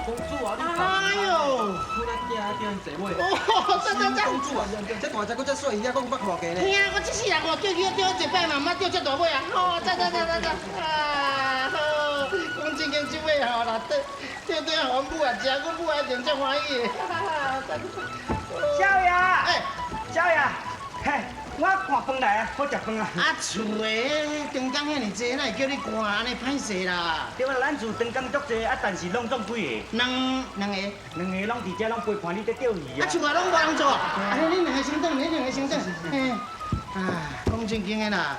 公主啊，你哎呦，哦，赞赞赞！公主啊，这大只阁遮细，遐讲北偌济呢？嘿啊，我这世人哦，钓鱼钓一摆嘛，毋捌钓这大尾啊！哦，赞赞赞赞赞！啊，好，讲正经这尾吼，若钓钓钓，阮母啊食，阮母一定足欢喜的。哈哈，少爷，哎，少爷，嘿，我寒饭来啊，好食饭啊。啊，厝的长工遐尔济，哪会叫你寒按呢歹势啦？对啊，咱厝长工足济，啊，但是拢总几个？两个。两个拢伫遮拢陪伴你伫钓鱼啊，啊。厝也拢无人做，啊，你两个先转，你两个先转。嘿，啊，讲正经的啦，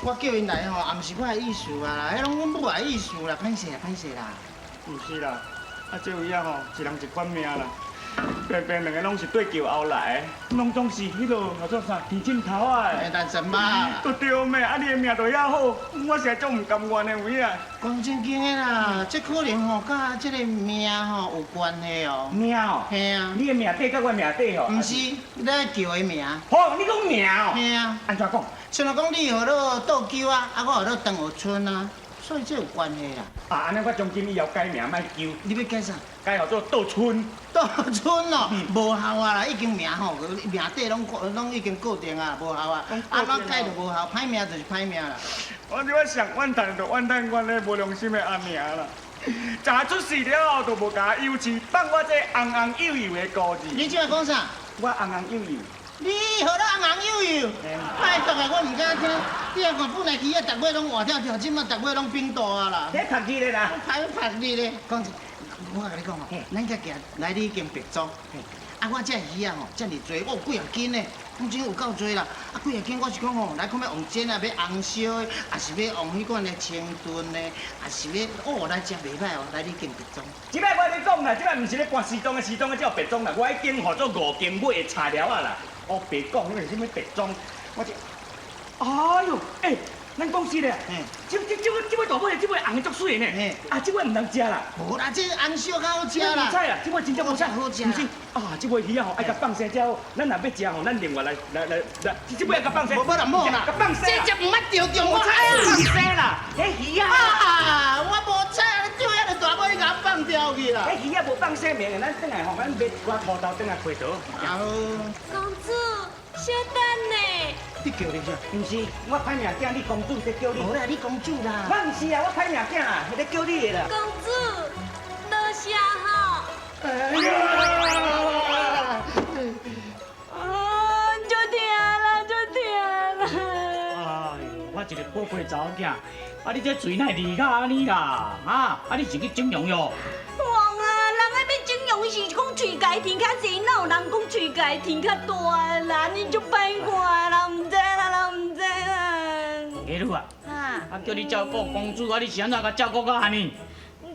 我叫𪜶来吼，也毋是我的意思啊，彼拢阮母的意思啦，歹势啦，歹势啦。毋是啦，啊，这位啊吼，一人一款命啦。平平两个拢是对桥后来的，拢总是彼落叫做啥天尽头啊哎，单身吧。都对咩？啊，你的命就遐好，我实在足毋甘愿的有影。讲正经的啦，这可能吼，佮这个命吼有关系哦。命哦？嘿啊。你的命底佮我命底吼？毋是，咱叫的名。好，你讲名哦。嘿啊。按怎讲？像讲你号做倒鸠啊，啊我号做长学春啊，所以这有关系啦。啊，按呢我从今以后改名莫鸠。你欲改啥？改号做倒春。倒春哦，无效啊啦，已经名吼，名底拢已经固定啊，无效啊。按怎改就无效，歹命就是歹命啦。我这摆上怨叹就怨叹阮彼无良心的阿娘啦。自出世了后，就无共我幼稚，放我这红红幼幼的孤儿。你这摆讲啥？我红红幼幼。你号做红红幼幼，拜托啊，我毋敢听。你啊看本来鱼仔逐尾拢活跳跳，这摆逐尾拢冰冻啊啦。你读字咧啦？歹读字咧，讲真，我共你讲哦，咱遮行来你彼间白庄，啊，我这鱼仔吼遮尔济，我有几仔斤呢，讲真有够济啦。啊，几仔斤我是讲吼，来看欲用煎啊，欲红烧的，抑是欲用彼款的清炖的，抑是欲哦来食袂歹哦，来你间白庄。这摆我跟你讲啦，这摆毋是咧搬时装的，时装的叫白庄啦，我已经号做五间尾的菜料啊啦。哦，白讲，彼个啥物白庄，我这，哎哟，欸，咱讲实的，这这这这尾大尾，这尾红的足媠的呢。啊，这尾毋通食啦。无啦，这红烧较好食啦。无彩啦，这尾真正无彩。好食。毋是，啊，这尾鱼仔吼爱共放生才好。咱若欲食吼，咱另外来来来来，这尾爱共放生。无无啦，无啦，共放生。这只毋捌钓着我。放生啦，彼鱼仔。啊，我无彩，你钓遐尔大尾，你共我放掉去啦。彼鱼仔无放生命的，咱转来吼，咱买一寡土豆转来配倒。好。公主，稍等呢。你叫你啥？毋是，我歹命囝，你公主在叫你。无啦，你公主啦。我毋是啊，我歹命囝啦，彼咧叫你的啦。公主，多谢吼。哎呀！啊，足疼啦，足疼啦！哎呦，我一个宝贝查某囝，啊你这喙哪会利甲按呢啦？啊，啊你是去整容哟？王啊，人爱欲整容是讲喙家甜较济，哪有人讲喙家甜较大啦？你足歹看啦，毋知啦，啦毋知啦。家女啊，啊叫你照顾公主，啊你是按怎共照顾甲按呢？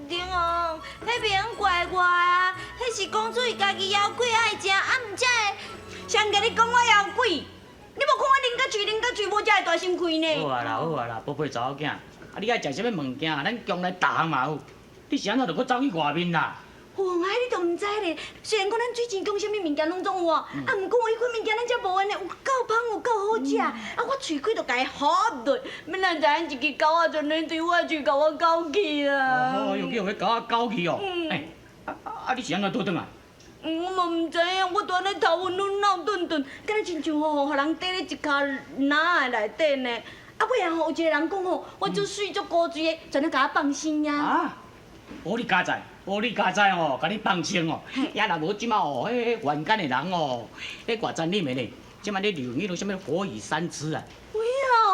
对哦，彼袂用怪我啊，彼是公主伊家己枵鬼爱食，啊毋才会。谁共你讲我枵鬼？你无看我啉甲喙啉甲喙，无才会大声开呢。好啊啦，好啊啦，宝贝查某囝，啊你爱食啥物物件，咱宫内逐项嘛有。你是按怎就阁走去外面啦？王啊，你都毋知咧。虽然讲咱水晶宫啥物物件拢总有哦，啊，毋过彼款物件咱遮无的呢，有够芳，有够好食。啊，我喙开就共伊合落，欲哪知影一支狗仔就咧对我喙共我咬去啦。哦，又去予彼狗仔咬去哦。欸，啊啊！你是按怎倒转来？我嘛毋知影，我拄按呢头晕晕脑顿顿，敢若亲像吼，予人缀咧一跤篮的内底呢。啊，尾仔吼有一个人讲吼，我足媠足古锥的，全咧共我放生啊。啊！无你佳哉，无你佳哉吼，共你放生哦。也若无这马哦，彼凡间的人哦，彼偌残忍的呢。这马咧流行彼落啥物火雨三尺啊。有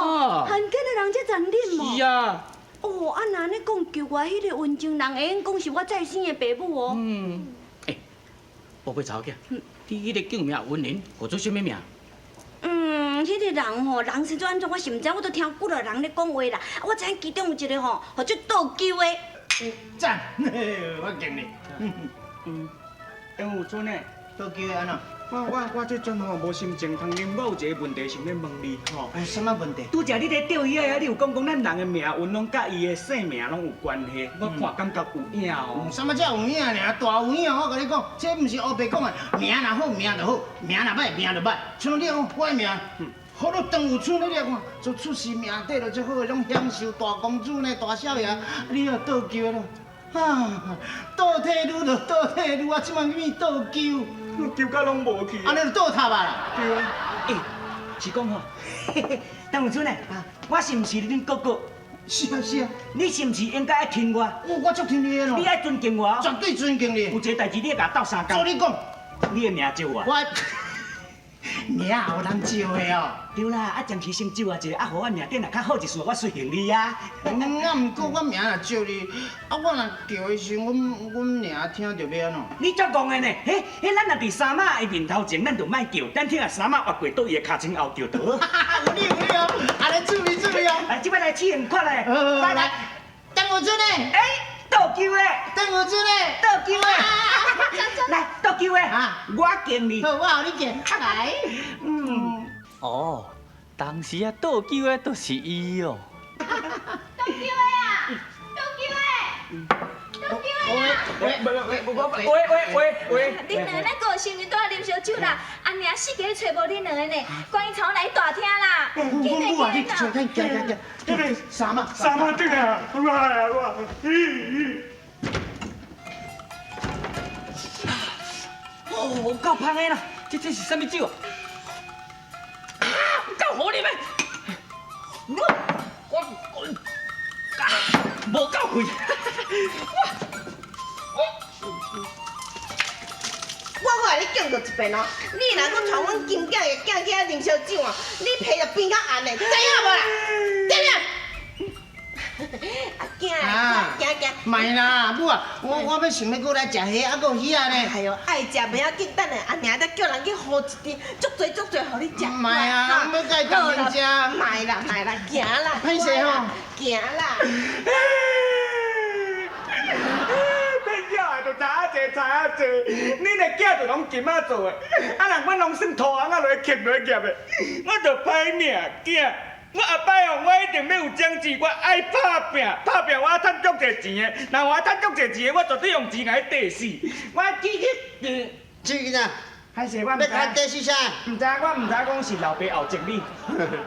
哦，凡间的人遮残忍哦。是啊。哦，啊若按呢讲，救我彼个温情人，会用讲是我再生的爸母哦。嗯。欸，宝贝查某囝，你彼个救命恩人号做啥物名？嗯，彼个人吼，人生做按怎，我是毋知，我都听几落人咧讲话啦。我知影其中有一个吼，号做倒鸠的。赞，我敬你。嗯，杨富春呢？倒鸠的按怎？我這陣吼無心情通啉，我有一個問題想欲問你吼。有啥物問題？拄才你咧釣魚仔，你有講講咱人的命運攏佮伊的姓名攏有關係，我看感覺有影哦。有啥物才有影爾，大有影！我共你講，這毋是烏白講的，名若好命就好，名若歹命就歹。像你講，我的名，好到鄧有春，你來看，做出世命底就足好的，種享受大公子呢，大少爺，你又倒勼咯，啊，倒退嚕就倒退嚕，啊，這擺變倒勼，勼甲攏無去。按呢就倒塔啊啦。對啊。欸，是講吼，鄧有春呢？我是毋是恁哥哥？是啊是啊。你是毋是應該愛聽我？我足聽你的咯。你愛尊敬我。絕對尊敬你。有一個代誌，你愛共我鬥相共。做你講。你的名招我。我名有人招的哦。對啦，啊，暫時先招我一下，啊，予我命底若較好一絲，我隨行你啊。啊，毋過我名若招你，啊，我若叫的時陣，阮娘聽著欲按怎？你足戇的呢？彼彼，咱若佇三媽的面頭前，咱就莫叫，等聽下三媽越過倒伊的跤蹀後叫就好。有理有理哦，按呢注意注意哦。來，這擺來試用看來。來來，鄧有春呢？欸，倒勼的。鄧有春呢？倒勼的。來，倒勼的。啊，我敬你。好，我予你敬。來。嗯。哦，當時啊，倒勼的就是伊哦。倒勼的啊！倒勼的！倒勼的啊！喂喂喂喂喂喂喂！恁兩个咱個生日拄仔啉燒酒啦，阿娘四界揣無恁兩个呢，趕緊衝來大廳啦！母母啊，你揣緊，行行行，這個三媽三媽轉來，我我，咦。哦，夠芳的啦！這是啥物酒啊？啊，夠好啉的！我我啊，無夠氣！我閣共你警告一遍哦，你若閣帶阮金囝的囝去遐啉燒酒哦，你皮就變較紅的，知影無啦？對不對？阿囝，行行。莫啦，母啊，我欲想欲閣來食蝦，啊閣有魚仔呢。哎喲，愛食袂要緊，等下阿娘再叫人去烀一碟，足濟足濟，予你食。莫啊，欲共伊共面食。莫啦莫啦，行啦。歹勢吼。行啦。就知影濟，知影濟，恁的囝就攏金仔做的，啊，人阮攏算土紅仔落去刻落去夹的，我就歹命囝。我後擺哦，我一定欲有長志，我愛拍拚，拍拚我趁足濟錢的，若我趁足濟錢的，我絕對用錢共伊綴死。我記去，這個呢？歹勢，我毋知。欲共綴死啥？毋知，我毋知講是老爸後贈你。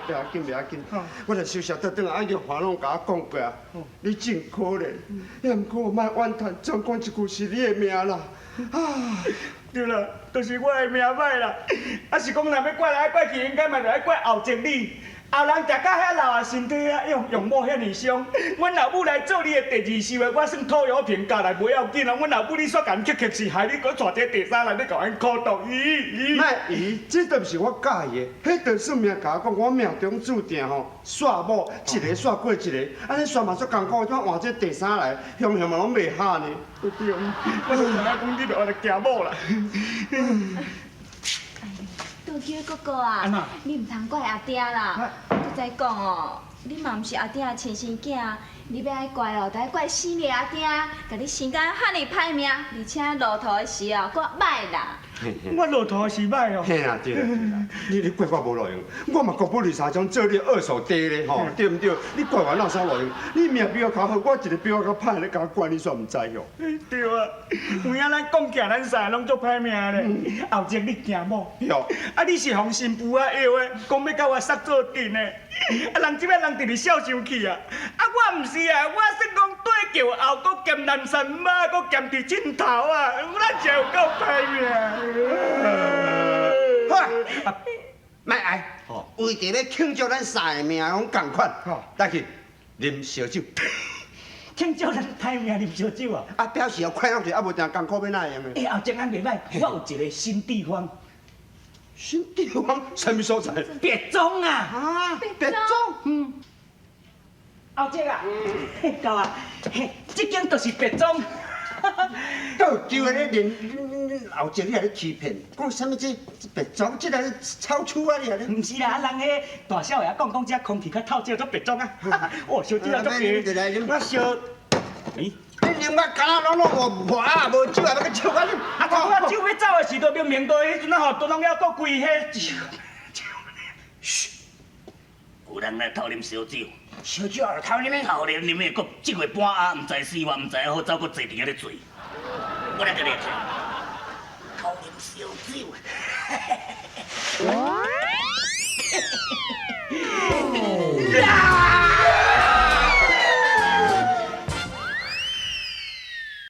袂要緊，袂要緊，我若收拾倒轉來，阿玉華攏共我講過啊。你真可憐，也毋過莫怨嘆，總講一句是你的命啦。啊，對啦，就是我的命歹啦。啊是講若欲怪來怪去，應該嘛就愛怪後贈你。後人食甲遐老啊，身體啊用用某遐爾傷。阮老母來做你的第二媳婦，我算土窯評價來袂要緊啊。阮老母你煞共克克是害你閣娶這個第三來，欲共阮苦毒。咦咦。莫疑，這都毋是我佮意的，彼就算命共我講，我命中注定吼，煞某一个煞過一個，按呢煞嘛足艱苦，怎換這第三來，雄雄嘛攏袂合呢？對，我就知影講你著愛來驚某啦。倒勼哥哥啊，你毋通怪阿爹啦。閣再講哦，你嘛毋是阿爹的親生囝，你欲愛怪哦，就愛怪生你阿爹，共你生甲遐爾歹命，而且路途的時哦，閣歹啦。我路途是歹哦。嘿啦，對啦對啦，你怪我無路用，我嘛國寶二三種做你二手爹咧吼，對毋對？你怪我哪有啥路用？你命比我較好，我一個比我較歹，你共我怪你煞毋知哦。對啊，有影咱講起來，咱三個攏足歹命咧。後日你驚某？啊，你是予新婦仔約的，講欲共我殺做陣的。啊，人這擺人直直笑生氣啊！啊，我毋是啊，我算講對橋後，閣兼南山媽，閣兼佇盡頭啊，咱才有夠歹命。好，莫愛，為著欲慶祝咱三个命攏仝款，來去啉燒酒。慶祝咱歹命啉燒酒啊！啊，表示要快樂者，啊，無定艱苦欲哪會用的？欸，後日按袂歹，我有一個新地方。新地方？啥物所在？別莊啊！啊，別莊。嗯。後日啊，到啊，嘿，這間就是別莊。倒勼的咧，恁後日你還咧欺騙，講啥物這別莊，這個草厝啊，你還咧？毋是啦，啊人彼大少爺講講這空氣較透，叫做別莊啊。哦，燒酒啊，足濟。我燒。欸。你啉甲敢若攏攏無破啊，無酒啊，欲閣笑我啉。啊，我酒欲走的時，就明明到彼陣啊吼，都攏猶閣規彼酒。噓，有人來偷啉燒酒。燒酒也偷啉？偷啉啉的，閣這回半暗，毋知死活，毋知好走，閣坐佇遐咧醉。我來共你聽，偷啉燒酒。